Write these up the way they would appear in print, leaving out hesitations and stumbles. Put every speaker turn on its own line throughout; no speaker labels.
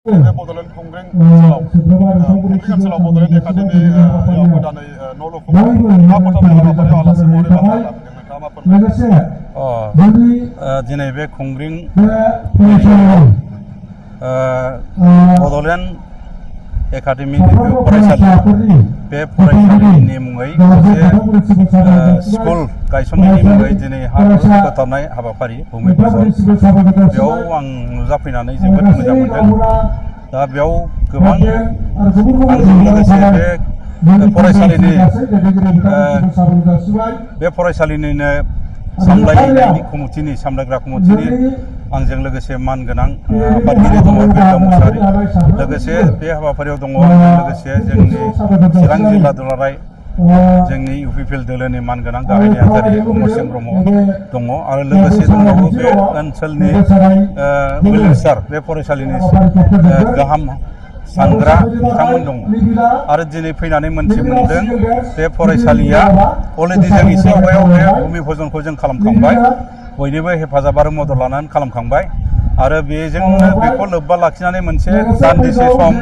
बड'लेण्ड खुंग्रिं ओनसोलाव बड'लेण्ड एकाडेमियाव गोदानै न' लुफुंनाय हा फोथारनाय हाबाफारियाव आलासि महरै बाहागो लाफैदों। नोंथाङा मा फोरमायो?
दिनै बे खुंग्रिं बड'लेण्ड एकाडेमि फरायसालि बे फरायसालिनि मुङै मोनसे स्कुल गायसननायनि मुङै दिनै हा फोथारनाय हाबाफारि भुमि पूजन बेयाव आं नुजाफैनानै जोबोद मोजां मोनदों। दा बेयाव गोबां आंजों लोगोसे बे फरायसालिनिनो सामलायग्रा कमिटिनि आंजों लोगोसे मानगोनां आफादगिरि दङ बिरदा मुसाहारि, लोगोसे बे हाबाफारियाव दङ आंजों लोगोसे जोंनि चिरां जिल्ला दुलाराय जोंनि UPPL दोलोनि मानगोनां गाहाय नेहाथारि अमर सिं ब्रह्म दङ आरो लोगोसे दंबावो बे ओनसोलनि वेलविसार बे फरायसालिनि गाहाम सानग्रा बिथांमोन दङ। आरो दिनै फैनानै मोनथिमोनदों बे फरायसालिया अलरेडि जों एसे आवगायाव बे भुमि पूजनखौ जों खालामखांबाय, बयनिबो हेफाजाब आरो मदद लानानै खालामखांबाय आरो बेजोंनो बेखौ लोब्बा लाखिनानै मोनसे दान्दिसे सम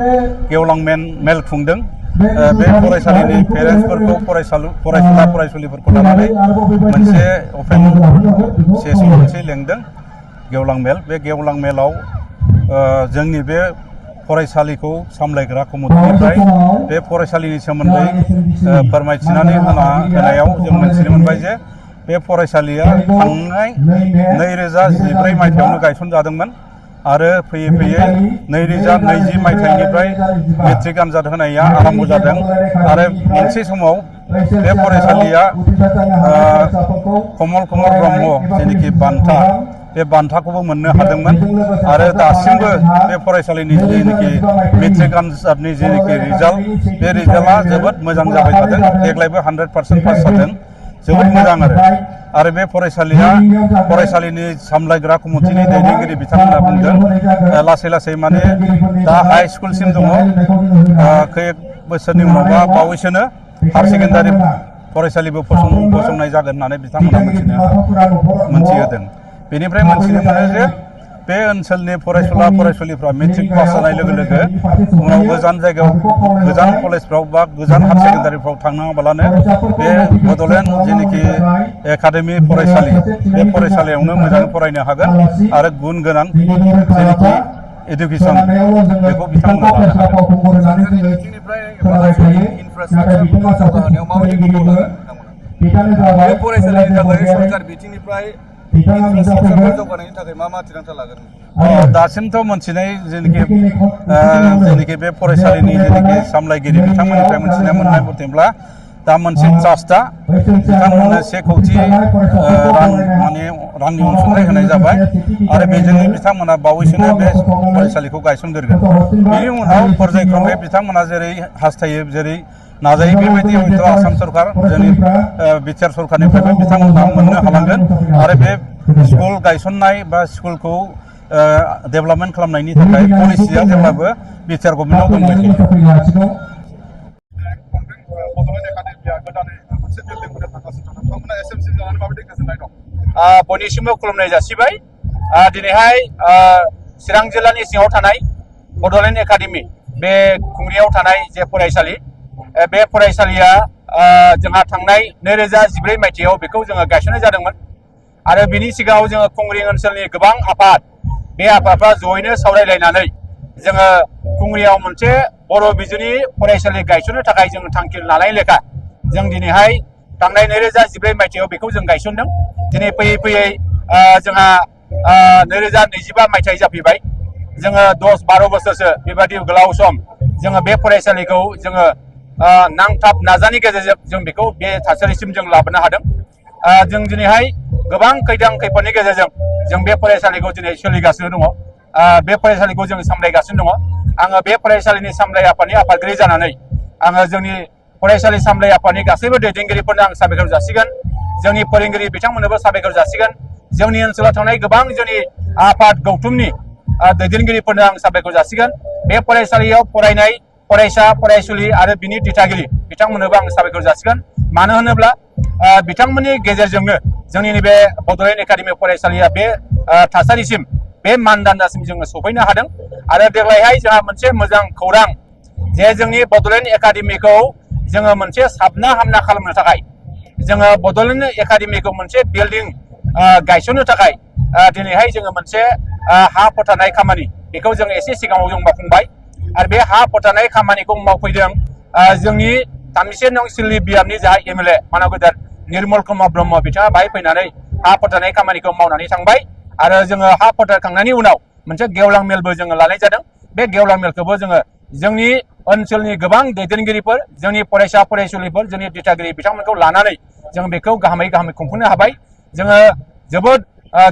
गेवलां मेल खुंदों। बे फरायसालिनि पेरेन्टसफोरखौ फरायसुला फरायसुलिफोरखौ लानानै मोनसे अपेन सेसन मोनसे लेंदों गेवलां मेल। बे गेवलां मेलाव जोंनि बे फरायसालिखौ सामलायग्रा कमिटिनिफ्राय बे फरायसालिनि सोमोन्दै फोरमायथिनानै होनायाव जों मोनथिनो मोनबाय जे बे फरायसालिया थांनाय 2014 मायथाइयावनो गायसनजादोंमोन आरो फैयै फैयै 2020 मायथाइनिफ्राय मेट्रिक आनजाद होनाया आरम्भ जादों आरो मोनसे समाव बे फरायसालिया कमल कुमार ब्रह्म जेनिखि बान्था बे बान्थाखौबो मोननो हादोंमोन आरो दासिमबो बे फरायसालिनि जेनिखि मेट्रिक आनजादनि जेनिखि रिजाल्ट बे रिजाल्टआ जोबोद मोजां जाबाय थादों। देग्लायबो 100% पास जादों, जोबोद मोजां आरो बे फरायसालिनि सामलायग्रा कमिटिनि दैदेनगिरि बिथांमोना बुंदों लासै लासै माने दा हाई स्कुलसिम दङ, खैक बोसोरनि उनावबा बावैसोनो हायार सेकेन्डारि फरायसालिबो फसंनाय जागोन होननानै बिथांमोना मोनथिहोदों। बेनिफ्राय मोनथिनो मोनो जे बे ओनसोलनि फरायसुला फरायसुलिफ्रा मेट्रिक पास जानाय लोगो लोगो उनाव गोजान जायगायाव गोजान कलेजफ्राव बा गोजान हायार सेकेन्डारिफ्राव थांनाङाबालानो बे बड'लेण्ड जेनिखि एकाडेमि फरायसालि बे फरायसालियावनो मोजाङै फरायनो हागोन आरो गुन गोनां जेनिखि एडुकेसन बेखौ बिथांमोना लानो हागोन। दासिमथ' मोनथिनाय जेनिखि बे फरायसालिनि जेनिखि सामलायगिरि बिथांमोननिफ्राय मोनथिनाय मोननाय मथेब्ला दा मोनसे ट्रास्टआ बिथांमोननो 1 कौटि रांनि अनसुंथाइ होनाय जाबाय आरो बेजोंनो बिथांमोना बावैसोनो बे फरायसालिखौ गायसनगोरगोन। बेनि उनाव पर्यायक्रमै बिथांमोना जेरै हास्थायो जेरै नाजायो बेबायदि हयथ' आसाम सरकार जोंनि बिटिआर सरकारनिफ्रायबो बिथांमोनहा मोननो हालांगोन आरो बे स्कुल गायसननाय बा स्कुलखौ डेभेलपमेन्ट खालामनायनि थाखाय पलिसिया जेब्लाबो बिटिआर गभर्नमेन्टआव दंबाय थायो।
बयनिसिमबो खुलुमनाय जासिबाय। दिनैहाय चिरां जिल्लानि सिङाव थानाय बड'लेण्ड एकाडेमि बे खुंग्रियाव थानाय जे फरायसालि, बे फरायसालिया जोंहा थांनाय 2014 मायथाइयाव बेखौ जोङो गायसननाय जादोंमोन आरो बिनि सिगाङाव जोङो खुंग्रिं ओनसोलनि गोबां आफाद, बे आफादफ्रा जयैनो सावरायलायनानै जोङो खुंग्रियाव मोनसे बर' बिजोंनि फरायसालि गायसननो थाखाय जों थांखि लानाय लेखा जों दिनैहाय थांनाय 2014 मायथाइयाव बेखौ जों गायसनदों। दिनै फैयै फैयै जोंहा 2025 मायथाइ जाफैबाय। जोङो 10-12 बोसोरसो बेबादि गोलाव सम जोङो बे फरायसालिखौ जोङो नांथाब नाजानि गेजेरजों जों बेखौ बे थासारिसिम जों लाबोनो हादों। जों दिनैहाय गोबां खैफोदनि गेजेरजों जों बे फरायसालिखौ दिनै सोलिगासिनो दङ, बे फरायसालिखौ जों सामलायगासिनो दङ। आङो बे फरायसालिनि सामलाय आफादनि आफादगिरि जानानै आङो जोंनि फरायसालि सामलाय आफादनि गासैबो दैदेनगिरिफोरनो आं साबायखर जासिगोन, जोंनि फोरोंगिरि बिथांमोननोबो साबायखर जासिगोन, जोंनि ओनसोलाव थानाय गोबां जोंनि आफाद गौथुमनि दैदेनगिरिफोरनो आं साबायखर जासिगोन। बे फरायसालियाव फरायनाय फरायसा फरायसुलि आरो बिनि दिथागिरि बिथांमोननोबो आं साबायखर जासिगोन। मानो होनोब्ला बिथांमोननि गेजेरजोंनो जोंनि नैबे बड'लेण्ड एकाडेमि फरायसालिया बे थासारिसिम बे मानदान्दासिम जोङो सफैनो हादों आरो देग्लायहाय जोंहा मोनसे मोजां खौरां जे जोंनि बड'लेण्ड एकाडेमिखौ जोङो मोनसे साबना हामना खालामनो थाखाय जोङो बड'लेण्ड एकाडेमिखौ मोनसे बिल्डिं गायसननो थाखाय दिनैहाय जोङो मोनसे हा फोथारनाय खामानि बेखौ जों एसे सिगाङाव जों मावफुंबाय आरो बे हा फोथारनाय खामानिखौ मावफैदों जोंनि थामजिसे नं सिलि बियाबनि जा एमएलए मानव गेदेर निर्मल कुमार ब्रह्म बिथाङा बाहाय फैनानै हा फोथारनाय खामानिखौ मावनानै थांबाय आरो जोङो हा फोथारखांनायनि उनाव मोनसे गेवलां मेलबो जोङो लानाय जादों बे गेवलां मेलखौबो जोङो जोंनि ओनसोलनि गोबां दैदेनगिरिफोर जोंनि फरायसा फरायसुलिफोर जोंनि दिथागिरि बिथांमोनखौ लानानै जों बेखौ गाहामै खुंफुंनो हाबाय जोङो जोबोद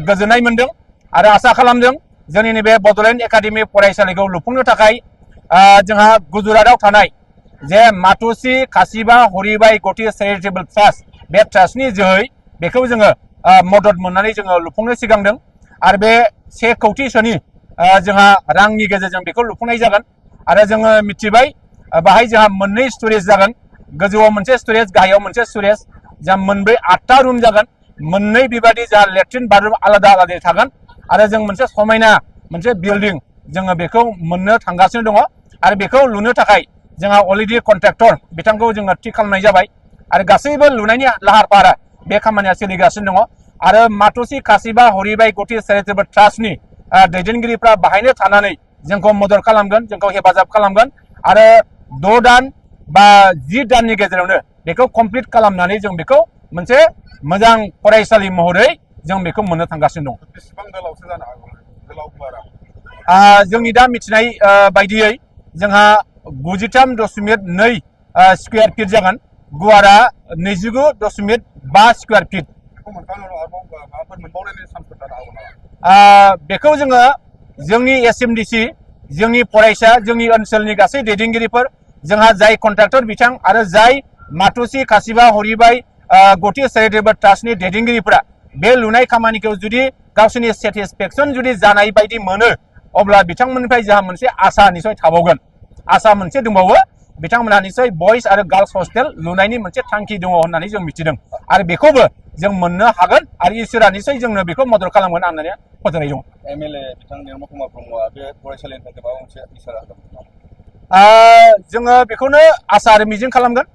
गोजोननाय मोनदों आरो आसा खालामदों जोंनि नैबे बड'लेण्ड एकाडेमि फरायसालिखौ लुफुंनो थाखाय जोंहा गुजरातआव थानाय जे मातुसि काशिबा हरिबाई गति चेरिटेबल ट्रास्ट बे ट्रास्टनि जोहै बेखौ जोङो मदद मोननानै जोङो लुफुंनो सिगांदों आरो बे 1 कौटिसोनि जोंहा रांनि गेजेरजों बेखौ लुफुंनाय जागोन आरो जोङो मिथिबाय बाहाय जोंहा मोननै स्टरेज जागोन गोजौआव मोनसे स्टरेज गाहायाव मोनसे स्टरेज जोंहा मोनब्रै 8टा रुम जागोन मोननै बेबादि जोंहा लेट्रिन बाथरुम आलादा आलादा थागोन आरो जों मोनसे समायना मोनसे बिल्डिं जोङो बेखौ मोननो थांगासिनो दङ आरो बेखौ लुनो थाखाय जोंहा अलरेडि कन्ट्रेक्टर बिथांखौ जोङो थि खालामनाय जाबाय आरो गासैबो लुनायनि लाहार फाहारा बे खामानिया सोलिगासिनो दङ आरो मातुसि काशिबा हरिबाई गति चेरिटेबल ट्रास्टनि दैदेनगिरिफ्रा बाहायनो थानानै जोंखौ मदद खालामगोन जोंखौ हेफाजाब खालामगोन आरो 6 दान बा 10 दाननि गेजेरावनो बेखौ कमप्लिट खालामनानै जों बेखौ मोनसे मोजां फरायसालि महरै जों बेखौ मोननो थांगासिनो दं।
बेसेबां गोलावसो जानो हागौ गोलाव गुवारा
जोंनि दा मिथिनाय बायदियै जोंहा 93.2 स्कुवेर फिट जागोन गुवारा 29.5 स्कुवेर फिट बेखौ जोङो जोंनि एसएमडिसि जोंनि फरायसा जोंनि ओनसोलनि गासै दैदेनगिरिफोर जोंहा जाय कन्ट्राक्टर बिथां आरो जाय मातुसि काशिबा हरिबाई गति चेरिटेबल ट्रास्टनि दैदेनगिरिफोरा बे लुनाय खामानिखौ जुदि गावसोरनि सेटिसफेक्सन जुदि जानाय बायदि मोनो अब्ला बिथांमोननिफ्राय जोंहा मोनसे आसा निसय थाबावगोन आसा मोनसे दंबावो बिथांमोनहा निसय बयस आरो गार्लस हस्टेल लुनायनि मोनसे थांखि दङ होननानै जों मिथिदों आरो बेखौबो जों मोननो हागोन आरो इसोरा निसय जोंनो बेखौ मदद खालामगोन होननानै फोथायनाय दं।
एमएलए बिथां निर्मल कुमार ब्रह्मआ बे फरायसालिनि थाखाय माबा मोनसे इसारा होदों
जोङो बेखौनो आसा आरो मिजिं खालामगोन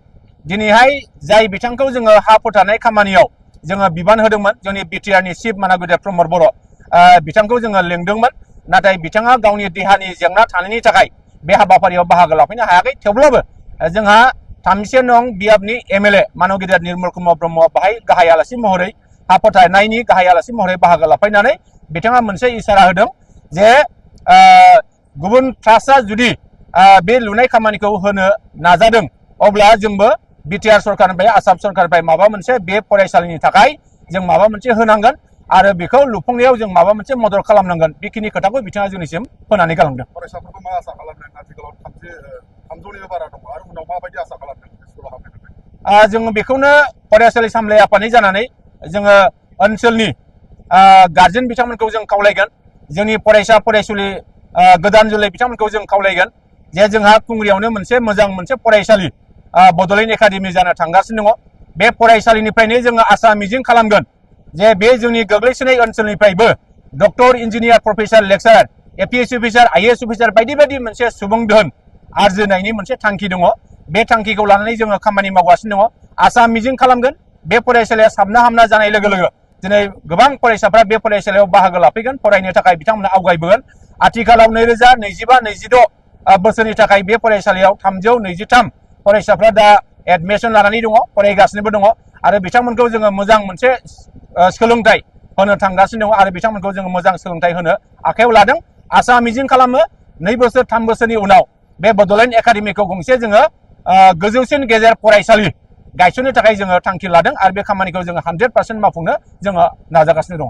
दिनैहाय जाय बिथांखौ जोङो हा फोथारनाय खामानियाव जोङो बिबान होदोंमोन जोंनि बिटिआरनि चिफ मानगेदेर प्रमद बर' बिथांखौ जोङो लेंदोंमोन नाथाय बिथाङा गावनि देहानि जेंना थानायनि थाखाय बे हाबाफारियाव बाहागो लाफैनो हायाखै थेवब्लाबो जोंहा 35 नं बियाबनि एमएलए मानगेदेर निर्मल कुमार ब्रह्मआ बाहाय गाहाय आलासि महरै हा फोथारनायनि गाहाय आलासि महरै बाहागो लाफैनानै बिथाङा मोनसे इसारा होदों जे गुबुन ट्रास्टआ जुदि बे लुनाय खामानिखौ होनो नाजादों अब्ला जोंबो बिटिआर सरकारनिफ्राय आसाम सरकारनिफ्राय माबा मोनसे बे फरायसालिनि थाखाय जों माबा मोनसे होनांगोन आरो बेखौ लुफुंनायाव जों माबा मोनसे मदद खालामनांगोन बेखिनि खोथाखौ बिथाङा जोंनिसिम होनानै गालांदों।
फरायसाफोरखौ मा आसा खालामदों आथिखालाव 300निबो बारा दङ आरो उनाव माबायदि आसा खालामदों स्कुलाव हाबनो थाखाय
जोङो बेखौनो फरायसालि सामलाय आफादनि जानानै जोङो ओनसोलनि गार्जेन बिथांमोनखौ जों खावलायगोन जोंनि फरायसा फरायसुलि गोदान जोलै बिथांमोनखौ जों खावलायगोन जे जोंहा कुंग्रियावनो मोनसे मोजां मोनसे फरायसालि बड'लेण्ड एकाडेमि जानो थांगासिनो दङ बे फरायसालिनिफ्रायनो जोङो आसा मिजिं खालामगोन जे बे जोंनि गोग्लैसोनाय ओनसोलनिफ्रायबो doctor engineer professor lecturer APS officer IAS officer बायदि बायदि मोनसे सुबुं धोन आरजिनायनि मोनसे थांखि दङ बे थांखिखौ लानानै जोङो खामानि मावगासिनो दङ आसा मिजिं खालामगोन बे फरायसालिया साबना हामना जानाय लोगो लोगो दिनै गोबां फरायसाफ्रा बे फरायसालियाव बाहागो लाफैगोन फरायनो थाखाय बिथांमोना आवगायबोगोन आथिखालाव 2025-26 बोसोरनि थाखाय बे फरायसालियाव 323 फरायसाफ्रा दा एडमिसन लानानै दङ फरायगासिनोबो दङ आरो बिथांमोनखौ जोङो मोजां मोनसे सोलोंथाइ होनो थांगासिनो दङ आरो बिथांमोनखौ जोङो मोजां सोलोंथाइ होनो आखायाव लादों आसा मिजिं खालामो 2 बोसोर 3 बोसोरनि उनाव बे बड'लेण्ड एकाडेमिखौ गंसे जोङो गोजौसिन गेजेर फरायसालि गायसननो थाखाय जोङो थांखि लादों आरो बे खामानिखौ जोङो 100% मावफुंनो जोङो नाजागासिनो दङ।